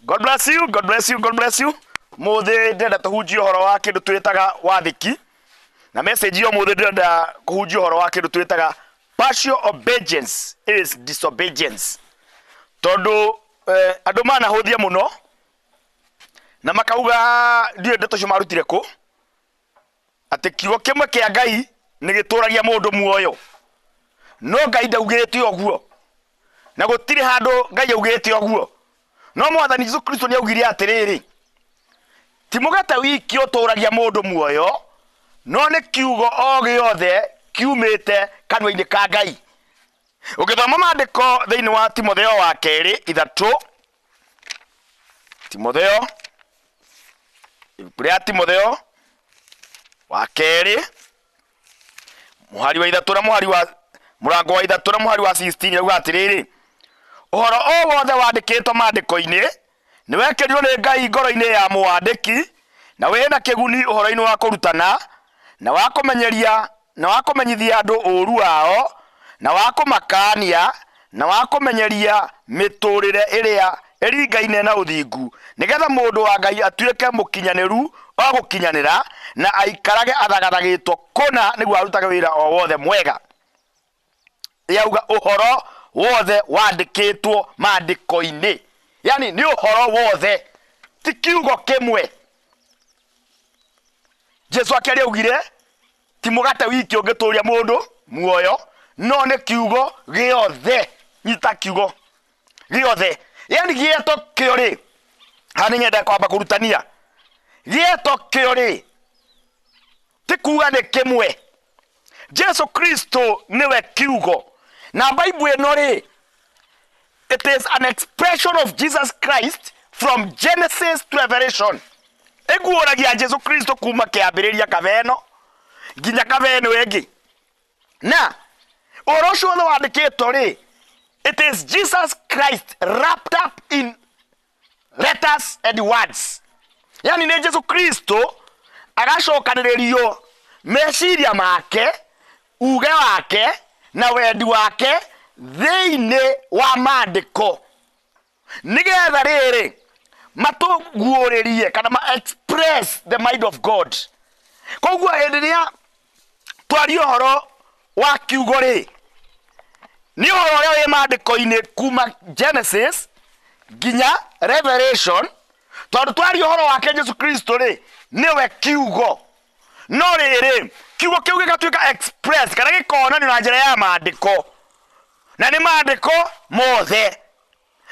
God bless you, God bless you, God bless you. Mũthĩ ndĩrenda tũhunjie ũhoro wa kĩndũ twĩtaga wathĩki na message ya ũmũthĩ ndĩrenda kũhunjia ũhoro wa kĩndũ twĩtaga partial obedience is disobedience tondũ eh, andũ manahũthia mũno na makauga ndiũĩ ndeto icio marutire kũ atĩ kiugo kĩmwe kĩa Ngai nĩ gĩtũragia mũndũ muoyo no Ngai ndaugĩte ũguo na gũtirĩ handũ Ngai augĩte ũguo no mwathani Jesu Kristo nĩ augire atĩrĩrĩ ti mũgate wiki ũtũragia mũndũ muoyo no nĩ kiugo o gĩothe kiumĩte kanua-inĩ ka Ngai ũngĩthoma maandĩko thĩinĩ wa Timotheo wa kerĩ ithatũ Timotheo ibuku rĩa Timotheo wa kerĩ mũhari wa ithatũ na mũhari wa mũrango wa ithatũ na mũhari wa 16 yauga atĩrĩrĩ ũhoro o wothe wandĩkĩtwo maandĩko-inĩ nĩ wekĩrirwo nĩ Ngai ngoro-inĩ ya mũwandĩki na wĩna kĩguni ũhoro-inĩ wa kũrutana na wa kũmenyeria na wa kũmenyithia andũ ũũru wao na wa kũmakaania na wa kũmenyeria mĩtũũrĩre ĩrĩa ĩringaine na ũthingu, nĩgetha mũndũ wa Ngai atuĩke mũkinyanĩru o gũkinyanĩra, na aikarage athagathagĩtwo kũna nĩguo arutage wĩra o wothe mwega. Yauga ũhoro wothe wandĩkĩtwo maandĩko-inĩ, yani nĩ ũhoro wothe, ti kiugo kĩmwe. Jesu akĩaria augire ti mũgate wiki ũngĩtũria mũndũ muoyo no nĩ kiugo gĩothe nyita kiugo gĩothe yani gĩeto kĩo rĩ haha nĩ nyenda kwamba kũrutania gĩeto kĩo rĩ ti kuga nĩ kĩmwe Jesu Kristo nĩwe kiugo na Bible ĩno rĩ it is an expression of Jesus Christ from Genesis to Revelation ĩguũragia Jesu Kristo kuma kĩambĩrĩria kabeno nginya kabeno ĩngĩ na ũhoro ũcio wothe wandĩkĩtwo rĩ it is Jesus Christ wrapped up in letters and words yani nĩ Jesu Kristo agacokanĩrĩrio meciria make uge wake na wendi wake thĩinĩ wa maandĩko nĩgetha rĩrĩ matũguũrĩrie kana ma express the mind of God koguo hĩndĩ ĩrĩa twaria ũhoro wa kiugo rĩ nĩ ũhoro ũrĩa wĩ maandĩko-inĩ kuma Genesis nginya Revelation tondũ twaria ũhoro wake Jesu Kristo rĩ nĩwe kiugo no rĩrĩ kiugo kĩu gĩgatuĩka express kana gĩkonanio na njĩra ya maandĩko na nĩ maandĩko mothe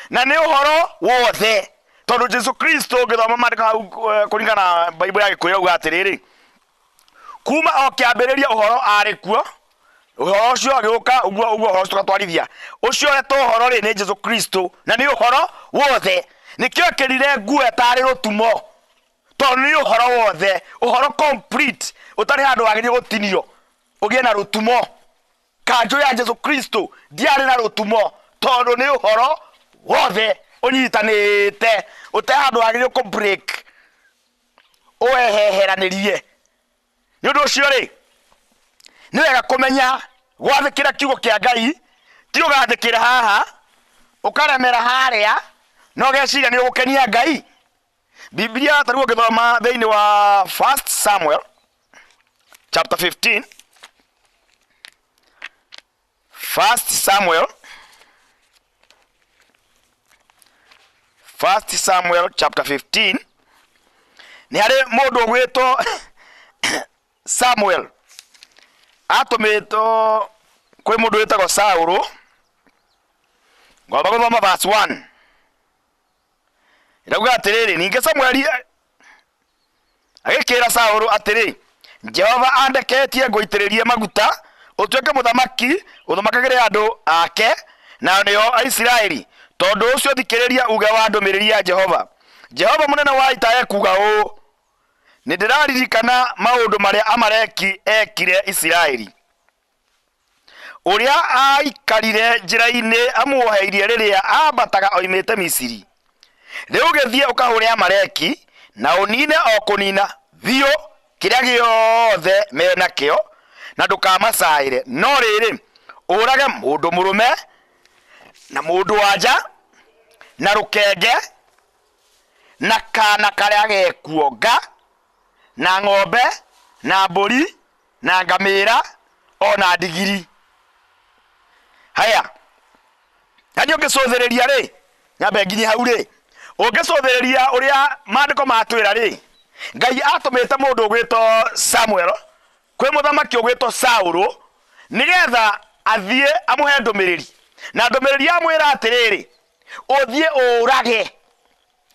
na nĩ ũhoro wothe tondũ Jesu Kristo ũngĩthoma maandĩko hau eh, kũringana na Bible ya Gĩkũyũ auga atĩrĩrĩ kuma o kĩambĩrĩria ũhoro arĩ kuo ũhoro ũcio agĩũka ũguo ũguo ũhoro ũcio tũgatwarithia ũcio ũretwo ũhoro rĩ nĩ Jesu Kristo na nĩ ũhoro wothe nĩkĩo ekĩrire nguo ĩtarĩ rũtumo tondũ nĩ ũhoro wothe ũhoro complete ũtarĩ handũ wagĩrĩire gũtinio ũgĩe na rũtumo kanjũ ya Jesu Kristo ndiarĩ na rũtumo tondũ nĩ ũhoro wothe ũnyitanĩte ũtarĩ handũ wagĩrĩire kũ break ũweheheranĩrie nĩ ũndũ ũcio rĩ nĩ wega kũmenya gwathĩkĩra kiugo kĩa Ngai ti ũgathĩkĩra haha ũkaremera harĩa na ũgeciria nĩ ũgũkenia Ngai Biblia tarĩu ũngĩthoma thĩinĩ wa First Samuel chapter 15 First Samuel First Samuel chapter 15 nĩ harĩ mũndũ ũgwĩtwo Samuel atũmĩtwo kwĩ mũndũ wĩtagwo Saũlũ ngwamba gũthoma verse 1 ĩrauga atĩrĩrĩ ningĩ Samueli Agĩkĩĩra Saũlũ atĩrĩ, Jehova andeketie ngũitĩrĩrie maguta ũtuĩke mũthamaki ũthamakagĩre andũ ake, na nĩo Aisiraeli. Tondũ ũcio thikĩrĩria uuge wa ndũmĩrĩri ya Jehova. Jehova mũnene wa ita ekuuga ũũ, Nĩndĩraririkana maũndũ marĩa Amaleki eekire Isiraeli. Ũrĩa aaikarire njĩra-inĩ amuoheirie rĩrĩa aambataga oimĩte Misiri. Rĩu gĩthiĩ ũkahũre Amaleki, na ũniine o kũniina biũ kĩrĩa gĩothe me nakĩo, na ndũkamacaĩre, no rĩrĩ, ũũrage mũndũ mũrũme na mũndũ-wa-nja na rũkenge. Na kana karĩa gekuonga, na ng'ombe, na mbũri, na ngamĩra, o na ndigiri. Haya, na niĩ ũngĩcũthĩrĩria rĩ, nyambe nginye hau rĩ, ũngĩcũthĩrĩria ũrĩa maandĩko matwĩra rĩ, Ngai atũmĩte mũndũ ũgwĩtwo Samuel kwĩ mũthamaki ũgwĩtwo Saũlũ nĩgetha athiĩ amũhe ndũmĩrĩri, na ndũmĩrĩri yamwĩra atĩrĩrĩ, ũthiĩ ũrage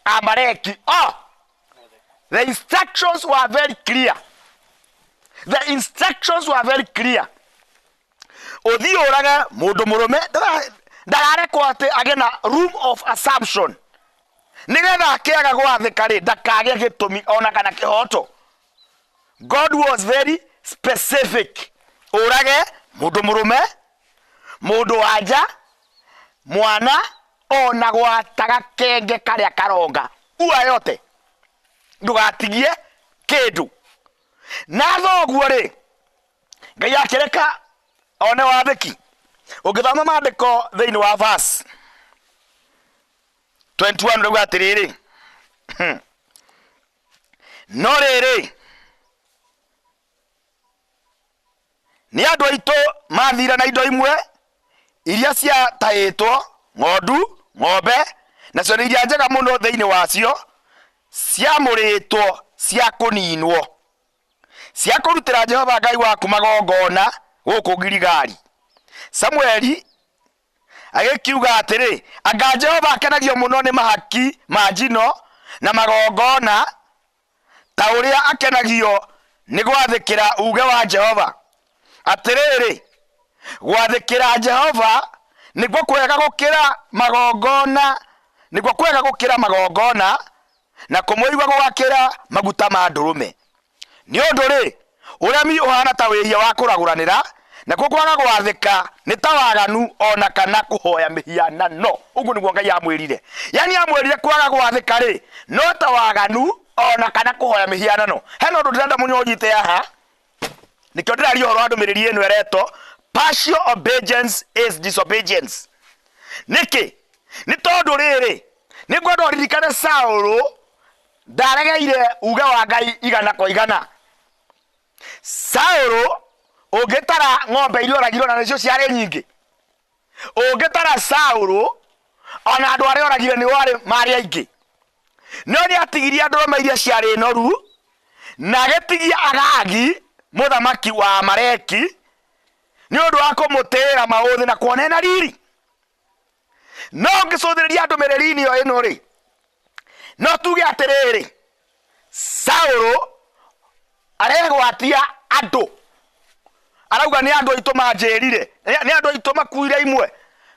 Amaleki. Oh, the instructions were very clear. The instructions were very clear. Ũthiĩ ũrage mũndũ mũrũme ndagarekwo atĩ agĩe na room of assumption, nĩgetha akĩaga gwathĩka rĩ, ndakagĩe gĩtũmi ona kana kĩhoto. God was very specific. Ũrage mũndũ mũrũme, mũndũ wa nja, mwana, ona gwata gakenge karĩa karonga, ua yote, ndũgatigie kĩndũ. Na thoguo rĩ, Ngai akĩreka one wathĩki. Ũngĩthoma maandĩko thĩinĩ wa verse 21, rauga atĩrĩrĩ, no rĩrĩ, nĩ andũ aitũ mathire na indo imwe iria ciatahĩtwo, ng'ondu, ng'ombe, nacio nĩ iria njega mũno thĩinĩ wacio, ciamũrĩtwo cia kũninwo, cia kũrutĩra Jehova Ngai waku magongona gũkũ Giligali. Samueli agĩkiuga atĩrĩ, Anga Jehova akenagio mũno nĩ mahaki ma njino na magongona ta ũrĩa akenagio nĩ gwathĩkĩra uuge wa Jehova? Atĩrĩrĩ, gwathĩkĩra Jehova nĩkuo kwega gũkĩra magongona, nĩkuo kwega gũkĩra magongona, na kũmũigua gũgakĩra maguta ma ndũrũme. Nĩ ũndũ-rĩ, ũremi ũhaana ta wĩhia wa kũragũranĩra, nakuo kwaga gwathĩka nĩ ta waganu o na kana kũhoya mĩhianano. Ũguo nĩguo Ngai aamwĩrire. Yaani aamwĩrire kwaga gwathĩka-rĩ, no ta waganu o na kana kũhoya mĩhianano. Hena ũndũ ndĩrenda mũno ũnyite haha, nĩkĩo ndĩraria ũhoro wa ndũmĩrĩri ĩno ĩretwo partial obedience is disobedience. Nĩkĩ? Nĩ tondũ rĩrĩ, nĩ ngwenda ũririkane Saũlũ ndaregeire uge wa Ngai igana kwa igana. Saũlũ ũngĩtara ng'ombe iria oragirwo na nĩcio ciarĩ nyingĩ, ũngĩtara Saũlũ ona andũ arĩa oragire nĩ warĩ marĩ aingĩ, no nĩ atigirie ndũrũme iria ciarĩ noru na agĩtigia Agagi mũthamaki wa Amaleki nĩ ũndũ wa kũmũtĩĩra maũthĩ na kuona ena riri. No ũngĩcũthĩrĩria ndũmĩrĩri-inĩ o ĩno rĩ, no tuge atĩrĩrĩ, Saũlũ aregwatia andũ, arauga nĩ andũ aitũ manjĩrire, nĩ andũ aitũ makuire imwe,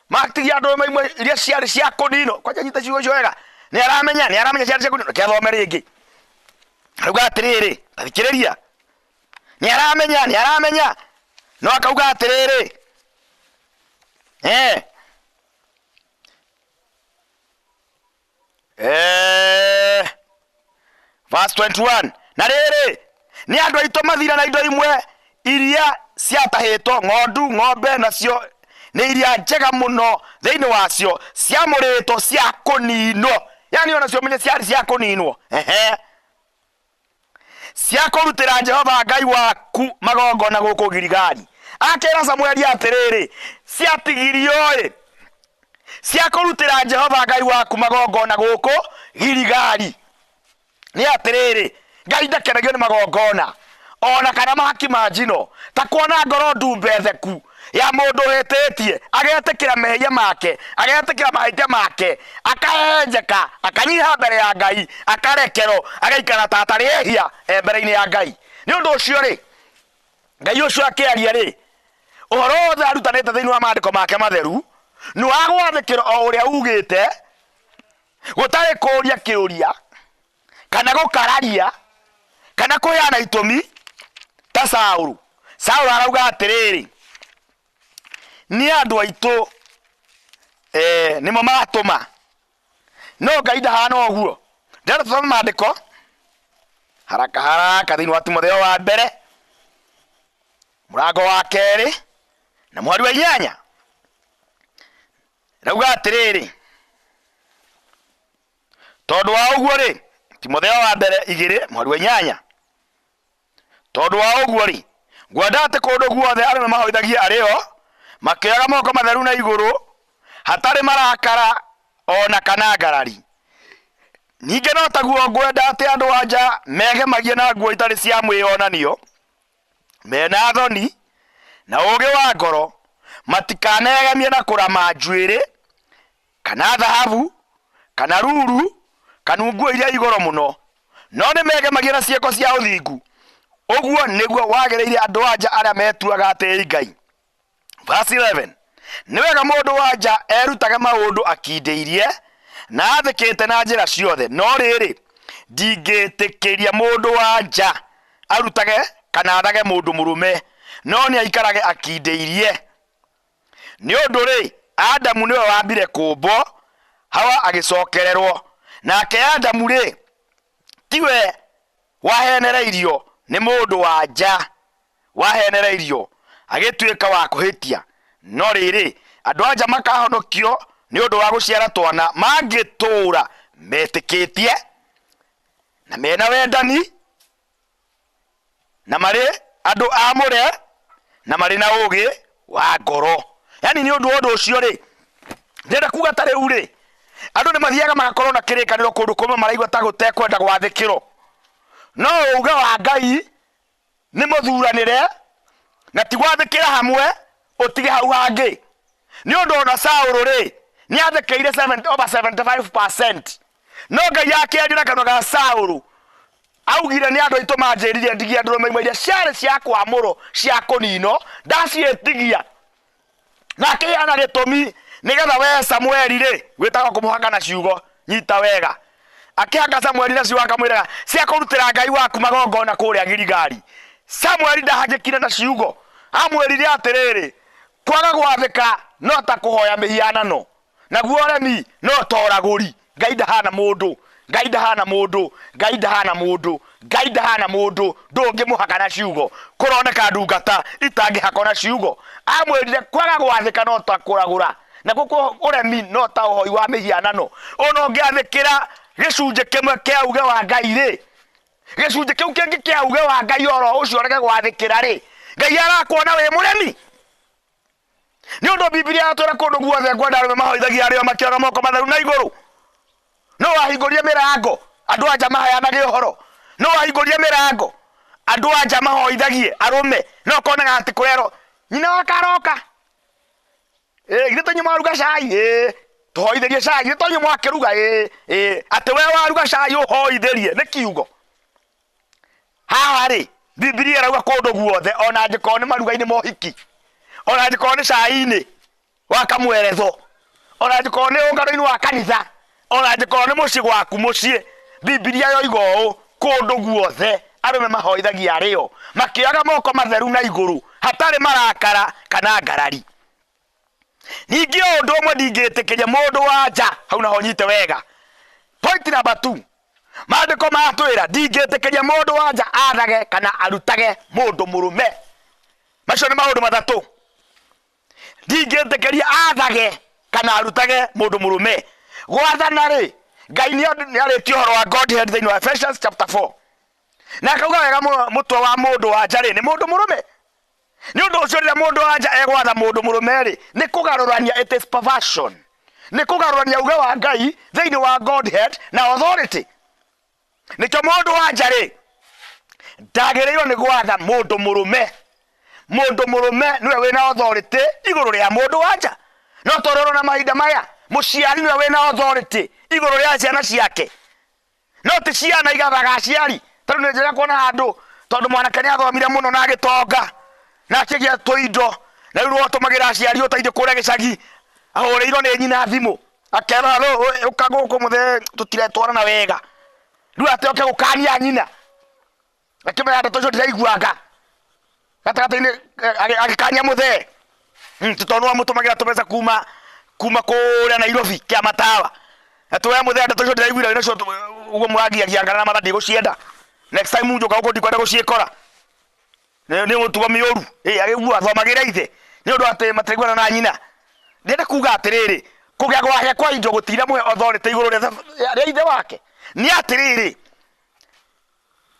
matigia ndũrũme imwe iria ciarĩ cia kũninwo. Kwanja nyita ciugo icio wega, nĩ aramenya, nĩ aramenya ciarĩ cia kũninwo. Reke athome rĩngĩ, arauga atĩrĩrĩ, ta thikĩrĩria, nĩ aramenya, nĩ aramenya, no akauga atĩrĩrĩ, Verse 21, na rĩrĩ, nĩ andũ aitũ mathire na indo imwe iria ciatahĩtwo, ng'ondu, ng'ombe, nacio nĩ iria njega mũno thĩinĩ wacio, ciamũrĩtwo cia kũninwo. Yani onacio menye ciarĩ cia kũninwo. Ehe. Cia kũrutĩra Jehova Ngai waku magongona gũkũ Giligali. Akĩra Samueli atĩrĩrĩ, ciatigirio-ĩ, cia kũrutĩra Jehova Ngai waku magongona gũkũ Giligali. Nĩ atĩrĩrĩ, Ngai ndakenagio nĩ magongona ona kana mahaki ma njino, ta kuona ngoro ndumbetheku ya mũndũ ũhĩtĩtie, agetĩkĩra mehia make, agetĩkĩra mahĩtia make, akahenjeka, akanyiha mbere ya Ngai, akarekerwo, agaikara ta atarĩ ehia e mbere-inĩ ya Ngai. Nĩ ũndũ ũcio rĩ, Ngai ũcio akĩaria rĩ, ũhoro wothe arutanĩte thĩinĩ wa maandĩko make matheru nĩ wa gwathĩkĩra o ũrĩa ugĩte, gũtarĩ kũũria kĩũria kana gũkararia kana kũheana itũmi ta Saũlũ. Saũlũ arauga atĩrĩrĩ, nĩ andũ aitũ nĩmo matũma, no Ngai ndahana ũguo. Ndĩrenda tũthome maandĩko haraka haraka thĩinĩ wa Timotheo wa mbere mũrango wa kerĩ na mũhari wa 8, rauga atĩrĩrĩ, Tondũ wa ũguo rĩ, Timotheo wa mbere igĩrĩ mũhari wa inyanya. Tondũ wa ũguo rĩ, ngwenda atĩ kũndũ guothe arũme mahoithagie arĩ o makĩoyaga moko matheru na igũrũ, hatarĩ marakara o na kana ngarari. Ningĩ no taguo ngwenda atĩ andũ-a-nja megemagie na nguo itarĩ cia mwĩonanio, me na thoni na ũũgĩ wa ngoro, matikanegemie na kũrama njuĩrĩ, kana thahabu, kana ruru, kana nguo iria i goro mũno, no nĩ megemagie na ciĩko cia ũthingu. Ũguo nĩguo wagĩrĩire andũ-a-nja arĩa metuaga atĩĩi Ngai. Verse 11. Nĩ wega mũndũ wa nja erutage maũndũ akindĩirie na athĩkĩte na njĩra ciothe, no rĩrĩ, ndingĩtĩkĩria mũndũ wa nja arutage kana athage mũndũ mũrũme, no nĩ aikarage akindĩirie. Nĩ ũndũ-rĩ, Adamu nĩwe wambire kũũmbwo, Hawa agĩcokererwo. Nake Adamu-rĩ, tiwe wahenereirio nĩ mũndũ-wa-nja wahenereirio agĩtuĩka wa kũhĩtia, no rĩrĩ, andũ-a-nja makahonokio nĩ ũndũ wa gũciara twana mangĩtũũra metĩkĩtie na mena wendani na marĩ andũ amũre na marĩ na ũũgĩ wa ngoro. Yani nĩ ũndũ wa ũndũ ũcio rĩ, ndĩrenda kuga ta rĩu rĩ, andũ nĩ mathiaga magakorwo na kĩrĩkanĩro kũndũ kũmwe maraigua ta gũtekwenda gwathĩkĩrwo, no uge wa Ngai nĩ mũthuranĩre na ti gwathĩkĩra hamwe ũtige hau hangĩ. Nĩ ũndũ ona Saũlũ rĩ, nĩ athĩkĩire over 75%, no Ngai akĩaria na kanua ga Saũlũ Augire, Nĩ andũ aitũ manjĩrire ndigie ndũrũme imwe iria ciarĩ cia kwamũrwo cia kũninwo, ndaciĩtigia. Na akĩheana gĩtũmi nĩgetha we Samueli-rĩ, gwĩtagwo kũmũhaka na ciugo, nyita wega. Akĩhaka Samueli na ciugo akamwĩraga, cia kũrutĩra Ngai waku magongona kũrĩa Giligali. Samueli ndahangĩkire na ciugo, amwĩrire atĩrĩrĩ, kwaga gwathĩka no ta kũhoya mĩhianano. Naguo ũremi no ta ũragũri. Ngai ndahana mũndũ, Ngai ndahana mũndũ, Ngai ndahana mũndũ, Ngai ndahana mũndũ, ndũngĩmũhaka na ciugo. Kũroneka ndungata itangĩhakwo na ciugo. Amwĩrire kwaga gwathĩka no ta kũragũra, nakuo ũremi no ta ũhoi wa mĩhianano. Ona ũngĩathĩkĩra gĩcunjĩ kĩmwe kĩa uge wa Ngai-rĩ, gĩcunjĩ kĩu kĩngĩ kĩa uge wa Ngai oro ũcio ũrege gwathĩkĩra-rĩ, Ngai arakuona wĩ mũremi? Nĩ ũndũ Bibilia yatwĩra kũndũ guothe ngwenda arũme mahoithagia arĩo makĩoga moko matheru na igũrũ. No wahingũrie mĩrango andũ anja maheanage ũhoro. No wahingũrie mĩrango andũ anja mahoithagie arũme. No konaga atĩ kũrerwo nyina wa karoka. Ĩ githĩ to inyuĩ mwaruga cai? Ĩ tũhoithĩrie cai. Githĩ to inyuĩ mwakĩruga? Ĩ ĩ atĩ we waruga cai ũhoithĩrie nĩ kiugo. Haha rĩ, Bibilia ĩrauga kũndũ guothe, ona angĩkorwo nĩ maruga-inĩ ma ũhiki, ona angĩkorwo nĩ cai-inĩ wa kamweretho, ona angĩkorwo nĩ ũngano-inĩ wa kanitha, ona angĩkorwo nĩ mũciĩ gwaku mũciĩ, Bibilia yoiga ũũ, kũndũ guothe arũme mahoithagia arĩo makĩoyaga moko matheru na igũrũ hatarĩ marakara kana ngarari. Ningĩ o ũndũ ũmwe ndingĩtĩkĩria mũndũ wa nja, hau naho nyite wega. Point number 2, maandĩko matwĩra ndingĩtĩkĩria mũndũ wa nja athage kana arutage mũndũ mũrũme. Macio nĩ maũndũ matatũ. Ndingĩtĩkĩria athage kana arutage mũndũ mũrũme. Gwathana rĩ, Ngai nĩ arĩtie ũhoro wa Godhead thĩinĩ wa Ephesians chapter 4 na akauga wega mũno mũtwe wa mũndũ wa nja rĩ nĩ mũndũ mũrũme. Nĩ ũndũ ũcio rĩrĩa mũndũ wa nja egwatha mũndũ mũrũme-rĩ, nĩ kũgarũrania, it is perversion. Nĩ kũgarũrania uge wa Ngai thĩinĩ wa Godhead na authority. Nĩkĩo mũndũ wa nja rĩ, ndagĩrĩirwo nĩ gwatha mũndũ mũrũme. Mũndũ mũrũme nĩwe wĩna authority igũrũ rĩa mũndũ wa nja. No tondũ ũrona mahinda maya, mũciari nĩwe wĩna authority igũrũ rĩa ciana ciake. No ti ciana igathaga aciari. Tarĩu nĩ njega kuona handũ tondũ mwanake nĩ athomire mũno na agĩtonga na akĩgĩa tũindo, na rĩu nĩwe ũtũmagĩra aciari ũteithio kũrĩa gĩcagi, ahũrĩirwo nĩ nyina thimũ akerwo haro ũka gũkũ mũthee tũtiretwarana wega. Rĩu atĩ oke gũkania nyina. Akĩmenya ndeto icio ndiraiguanga gatagatĩ-inĩ agĩkania mũthee tondũ nĩwamũtũmagĩra tũbeca kuma kuma kũrĩa Nairobi kĩa matawa. Atĩ we mũthee ndeto icio ndĩraiguire wĩna cio ũguo mũragiagiangana na matha ndigũcienda. Next time njũka gũkũ ndikwenda gũciĩkora. Nĩ mũtugo mĩũru. Ĩ agĩgua athomagĩra ithe nĩ ũndũ atĩ matiraiguana na nyina. Ndĩrenda kuga atĩrĩrĩ, Kũgĩa gwake kwa indo gũtinamũhe authority igũrũ rĩa ithe wake. Nĩ atĩrĩrĩ,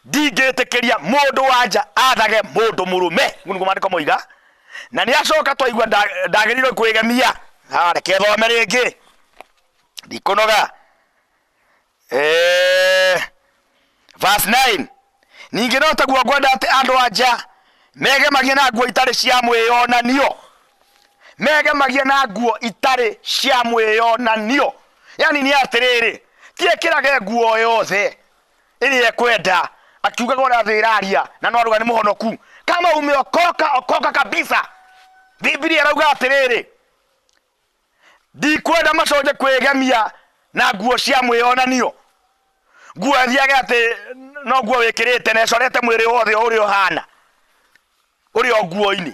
ndingĩtĩkĩria mũndũ wa nja athage mũndũ mũrũme. Ũguo nĩguo maandĩko moiga. Na nĩ acoka twaigua ndagĩrĩirwo kwĩgemia. Ah, reke thome rĩngĩ, ndikũnoga. Verse 9, ningĩ no taguo ngwenda atĩ andũ a nja megemagie na nguo itarĩ cia mwĩyonanio, megemagie na nguo itarĩ cia mwĩyonanio. Yani nĩ atĩrĩrĩ, ti ekĩrage nguo yothe ĩrĩa ekwenda akiugaga ũrĩa thĩ ĩraria na no aruga nĩ mũhonoku. Kama umeokoka, okoka kabisa. Biblia ĩrauga atĩrĩrĩ, ndikwenda macoke kwĩgemia na nguo cia mwĩyonanio, nguo ĩthiage atĩ no nguo wĩkĩrĩte na ĩcorete mwĩrĩ wothe o ũrĩa ũhana ũrĩ o nguo-inĩ,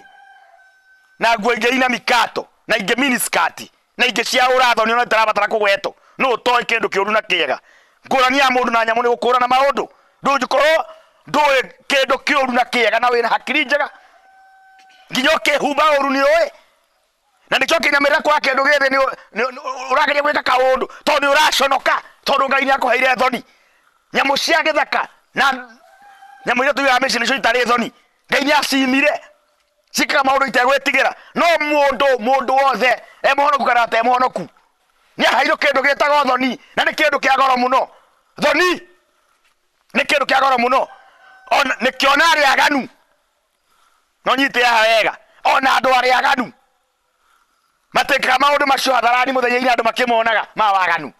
na nguo ingĩ ina mikato na ingĩ miniskirt na ingĩ cia ũrathoni ona itarabatara kũgwetwo. Nũ ũtoĩ kĩndũ kĩũru na kĩega? Ngũrani ya mũndũ na nyamũ nĩ gũkũrana maũndũ. Ndũngĩkorwo ndũĩ kĩndũ kĩũru na kĩega na wĩna hakiri njega, nginya ũkĩhumba ũru nĩ ũĩ, na nĩkĩo ũkĩinamĩrĩra kwa kĩndũ gĩthĩ ũrageria gwĩka kaũndũ tondũ nĩ ũraconoka, tondũ Ngai nĩ akũheire thoni. Nyamũ cia gĩthaka na nyamũ iria tũigaga mĩciĩ nĩcio itarĩ thoni. Ngai nĩ acimire ciĩkaga maũndũ itegwĩtigĩra. No mũndũ wothe e mũhonoku kana atarĩ mũhonoku nĩ aheirwo kĩndũ gĩtagwo thoni, na nĩ kĩndũ kĩa goro mũno. Thoni nĩ kĩndũ kĩa goro mũno. Ona nĩkĩo ona arĩa aganu, no nyite haha wega, ona andũ arĩa aganu matĩkaga maũndũ macio hadharani mũthenya-inĩ andũ makĩmonaga ma waganu.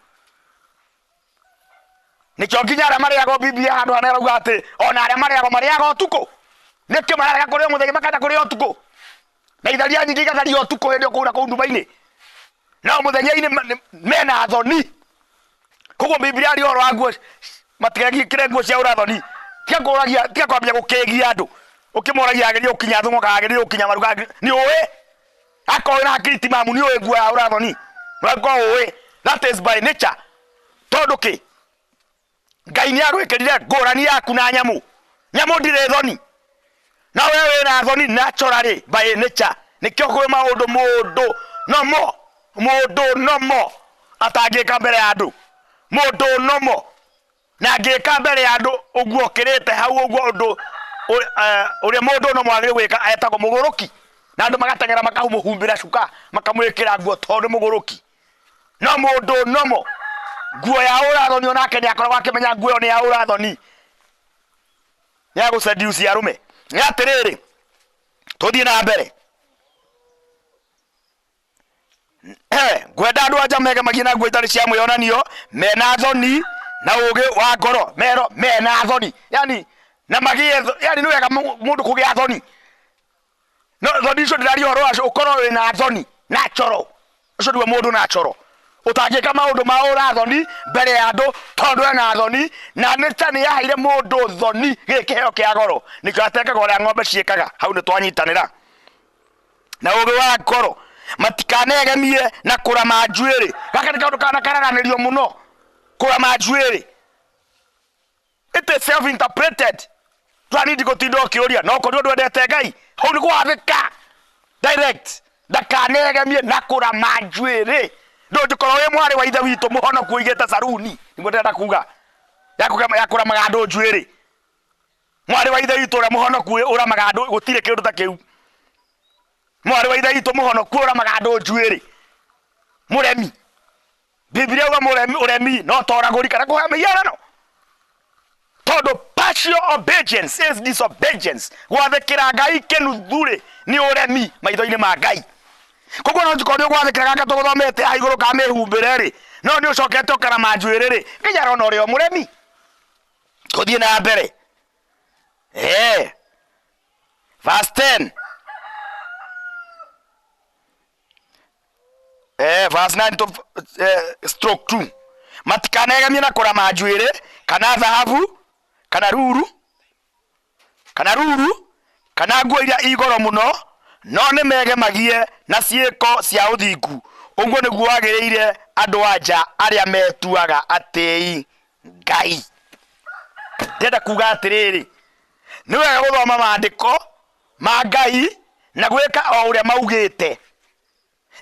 Nĩkĩo nginya arĩa marĩagwo, Biblia handũ hana ĩrauga atĩ ona arĩa marĩagwo marĩaga ũtukũ. Nĩkĩo mararega kũrĩa mũthenya, makenda kũrĩa ũtukũ, na itharia nyingĩ igathario ũtukũ hĩndĩ ĩyo kũu na kũu nduma-inĩ, no mũthenya-inĩ mena thoni. Koguo Biblia aria ũhoro wa nguo, matigekĩre nguo cia ũrathoni. Tiga kũragia, tiga kwambia gũkĩgia andũ ũkĩmoragia agĩrĩire gũkinya thũng'wa kana agĩrĩire gũkinya maru kana nĩ ũĩ akorwo wĩna hakiri ti mamu nĩ ũĩ nguo ya ũrathoni no ũĩ that is by nature. Tondũ kĩ Ngai nĩ agwĩkĩrire ngũrani yaku na nyamũ. Nyamũ ndirĩ thoni, na we wĩna thoni naturally by nature. Nĩkĩo kwĩ maũndũ mũndũ nomo, mũndũ nomo atangĩka mbere ya andũ, mũndũ nomo na angĩka mbere ya andũ ũguo ũkĩrĩte hau ũguo ũndũ ũrĩa mũndũ nomo agĩrĩirwo gwĩka etagwo mũgũrũki, na andũ magateng'era makamũhumbĩra cuka makamwĩkĩra nguo tondũ nĩ mũgũrũki. No mũndũ nomo nguo ya ũrathoni onake nĩ akoragwo akĩmenya nguo ĩyo nĩ ya ũrathoni, nĩ ya gũseduce arũme. Nĩ atĩrĩrĩ, tũthiĩ na mbere. Ngwenda andũ anja megemagie na nguo itarĩ cia mwĩyonanio, mena thoni na ũgĩ wa ngoro, mero mena thoni, yani na magĩe, yani nĩ wega mũndũ kũgĩa thoni. No thoni icio ndĩraria ũhoro wacio, ũkorwo wĩna thoni natural, ũcio nĩguo mũndũ natural ũtangĩka maũndũ ma ũrathoni mbere ya andũ tondũ ena thoni, na nĩ ta nĩ yaheire mũndũ thoni gĩkĩ kĩheo kĩa goro, nĩkĩo atekaga ũrĩa ng'ombe ciĩkaga. Hau nĩ twanyitanĩra. Na ũgĩ wa ngoro, matikanegemie na kũrama njuĩrĩ. Gaka nĩ kaũndũ kana kararanĩrio mũno, kũrama njuĩrĩ. It is self interpreted. Ndũranindi gũtinda ũkĩũria no kũrĩ ũndũ endete Ngai, hau nĩ gwathĩka direct. Ndakanegemie na kũrama njuĩrĩ. Ndũngĩkorwo wĩ mwarĩ wa ithe witũ mũhonoku ũigĩte saruni, nĩguo ndĩrenda kuga, ya kũramaga andũ njuĩrĩ. Mwarĩ wa ithe witũ ũrĩa mũhonoku ũramaga andũ, gũtirĩ kĩndũ ta kĩu. Mwarĩ wa ithe witũ mũhonoku ũramaga andũ njuĩrĩ, mũremi. Biblia uga mũremi, ũremi no ta ũragũri kana kũhoya mĩhianano, tondũ partial obedience is disobedience. Gwathĩkĩra Ngai kĩnuthu-rĩ nĩ ũremi maitho-inĩ ma Ngai. Koguo no njĩkorwo nĩ ũgwathĩkĩra gaka tũgũthomete haha igũrũ ka mĩhumbĩre-rĩ, no nĩ ũcokete ũkarama njuĩrĩ-rĩ, Ngai arona ũrĩ o mũremi. Tũthiĩ na mbere. Verse 10. Verse 9 to stroke 2. Matikanegemie na kũrama njuĩrĩ kana thahabu kana ruru kana ruru kana nguo iria i goro mũno, no nĩ megemagie na ciĩko cia ũthingu. Ũguo nĩguo wagĩrĩire andũ a nja arĩa metuaga atĩi Ngai. Ndĩrenda kuga atĩrĩrĩ, nĩ wega gũthoma maandĩko ma Ngai na gwĩka o ũrĩa maugĩte.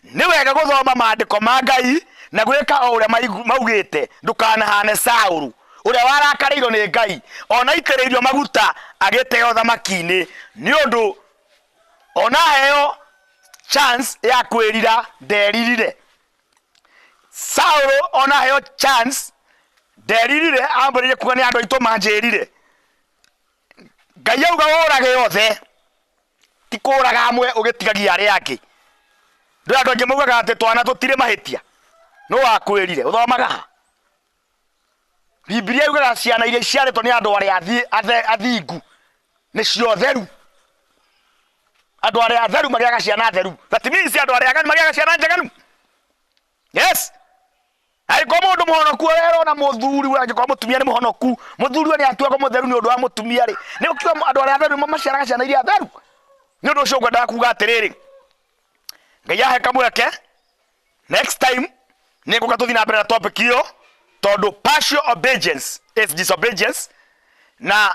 Nĩ wega gũthoma maandĩko ma Ngai na gwĩka o ũrĩa maugĩte. Ndũkanahane Saũlũ ũrĩa warakarĩirwo nĩ Ngai ona aitĩrĩirio maguta agĩteo thamaki-inĩ, nĩ ũndũ ona aheo chance ya kwĩrira nderirire. Saũlũ ona aheo chance nderirire, ambĩrĩirie kuga nĩ andũ aitũ manjĩrire. Ngai auga ũrage othe, ti kũraga amwe ũgĩtigagia arĩa angĩ. Ndũĩ andũ aingĩ maugaga atĩ twana tũtirĩ mahĩtia. Nũ wakwĩrire? Ũthomaga ha? Bibilia yugaga ciana iria iciarĩtwo nĩ andũ arĩa athingu nĩcio theru. Andũ arĩa atheru magĩaga ciana theru. That means andũ arĩa aganu magĩaga ciana njaganu. Yes. Angĩkorwo mũndũ mũhonoku ũrerwo na mũthuri we, angĩkorwo mũtumia nĩ mũhonoku, mũthuri we nĩ atuagwo mũtheru nĩ ũndũ wa mũtumia rĩ, nĩ ũkiuga andũ arĩa atheru nĩmo maciaraga ciana iria theru. Nĩ ũndũ ũcio ngwendaga kuga atĩrĩrĩ, Ngai ahe kamweke next time nĩ ngũka tũthiĩ na mbere na topic ĩyo, tondũ partial obedience is disobedience, na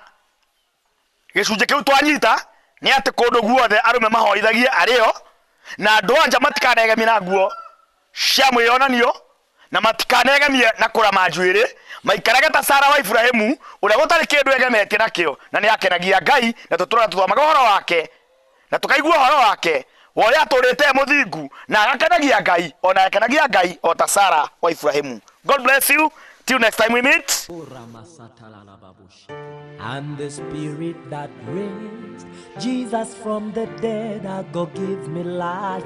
Gĩcunjĩ kĩu twanyita nĩ atĩ kũndũ guothe arũme mahoithagie arĩo, na andũ a nja matikanegemie na nguo cia mwĩyonanio, na matikanegemie na kũrama njuĩrĩ, maikarage ta Sara wa Iburahimu, ũrĩa gũtarĩ kĩndũ egemetie nakĩo, na nĩakenagia Ngai, na tũtũũraga tũthomaga ũhoro wake, na tũkaigua ũhoro wake, wa ũrĩa atũũrĩte e mũthingu, na agakenagia Ngai, o na akenagia Ngai o ta Sara wa Iburahimu. God bless you. Till next time we meet. And the spirit that raised Jesus from the dead, I go give me life.